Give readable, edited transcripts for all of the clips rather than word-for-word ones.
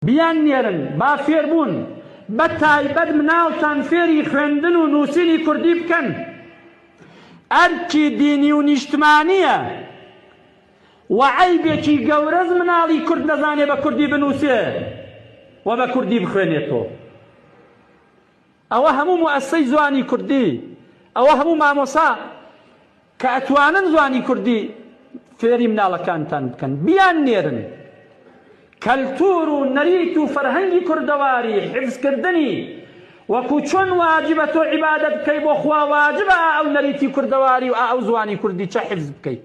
بیاننێرن با فێربوون، بە تایبەت مناڵتان فێری خوێندن و نووسینی کوردی بکەن. ئەرکی دینی و نیشتمانییە و عەیبێکی گەورەس مناڵی کورد نەزانێ بە کوردی بنووسێ و بە کوردی بخوێنێتەوە. ئەوە هەموو موئەسسەی زوانی کوردی، ئەوە هەموو مامۆسا کە ئەتوانن زوانی کوردی فێری مناڵەکانتان بکەن بیان نێرن. کەلتور و نەریت و فەرهەنگی کوردەواری حفز کردنی وەکو چۆن واجبە تۆ عیبادەت بکەی بۆ خوا واجبە ئا ئەو نەریتی کوردەواری و ئا ئەو زوانی کوردی چە حفز بکەی.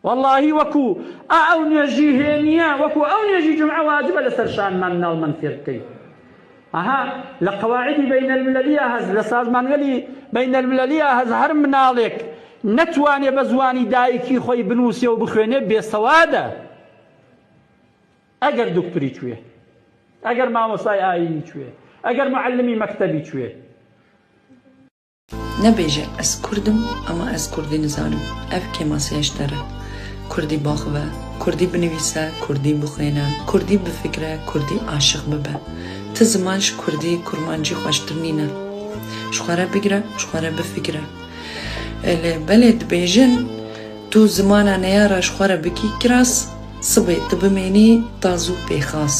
وەڵاهی وەکو ئا ئەو نوێژی هێنیە وەکو ئەو نوێژی جومعە واجبە لەسەر شانمان مناڵمان فێر بکەین ئەها لە قەواعدی بین المللیە هەز لە سازمانگەلی بین المللیە هەز هەر مناڵێک نەتوانێ بە زوانی دایکی خۆی بنووسێ و بخوێنێ بێسەوادە ئەگەر دکتوری کوێ ئەگەر مامۆسای ئایینی کوێ ئەگەر معلمی مەکتەبی کوێ نەبێژە ئەز کوردم ئەما ئەز کوردی نزانم ئەڤ کێماسیە ji te re. کوردی باخڤە، کوردی بنویسە، کوردی بخوێنە، کوردی بفکرە، کوردی عاشق ببە. ت زمان ji کوردی کورمانجی خweştir nîne. Ji xwe re bigire û ji xwe re bifikire. Lê belê dibêjin tu zimana neyara ji xwe re bikî kiras, sibê tu bimênî taz û pêxas.